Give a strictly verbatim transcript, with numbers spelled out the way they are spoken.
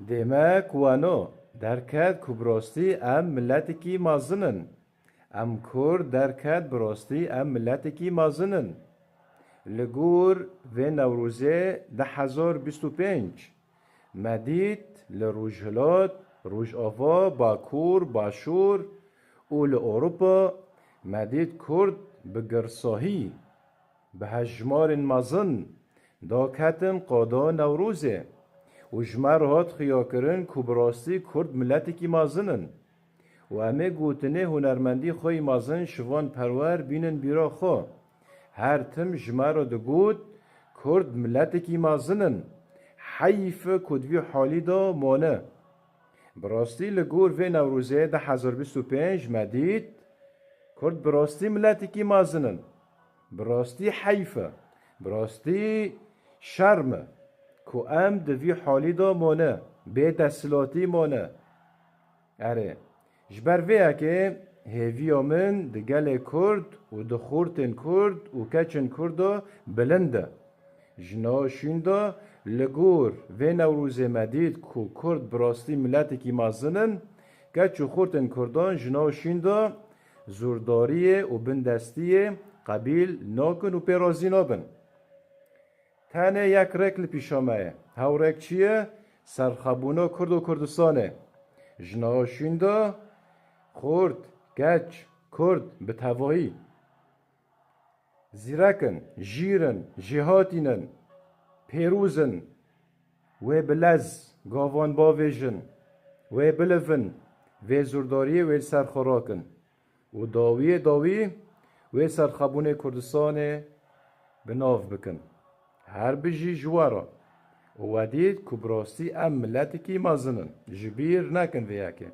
Demek wano derket ku bi rastî em miletekî mezin in. Em Kurd derket bi rastî em miletekî mezin in. Li gor vê Newrozê du hezar bîst û pênc me dît li Rojhilat, Rojava, Bakur, Başûr û li Ewropa me dît Kurd bi girsahî, bi hejmarên mezin daketin qada Newrozê û ji me re hat xiyakirin ku bi rastî Kurd miletekî mezin in. Û em ê gotinê hunermendî xwe yî mezin Şivan Perwer bînin bîra xwe. Her tim ji me re digot, Kurd miletekî mezin in. Heyf e ku di vî halî de mane. Bi rastî li gor vê Newrozê du hezar bîst û pênc me dît, Kurd bi rastî miletekî mezin in. Bi rastî heyf e. Bi rastî şerm e ku em di vî halî de mane, bê desthilatî mane. Erê, ji ber vê yekê hêviya min di gelê Kurd û di xortên Kurd û keçên Kurd de bilind e. Ji niha şûn de li gor vê Newrozê me dît ku Kurd bi rastî miletekî mezin in, keç û xortên Kurdan ji niha şûn de zordariyê û bindestiyê qebîl nakin û pê razî nabin. Tenê yek rêk li pîşa me ye. Hew rêk çi ye? Serxwebûna Kurd û Kurdistanê. Ji niha şûn de xort, keç, Kurd bi tevahî zîrek in, jîr in, jêhatîn in, pêroz in. Wê bi lez gavan bavêjin, wê bilivin, vê zordariyê wê li ser xwe rakin. Û dawiyê dawî wê serxwebûnê Kurdistanê bi nav bikin. Her bijî ji we re. Û we dît ku bi rastî em miletekî mezin in. Ji bîr nekin vê yekê.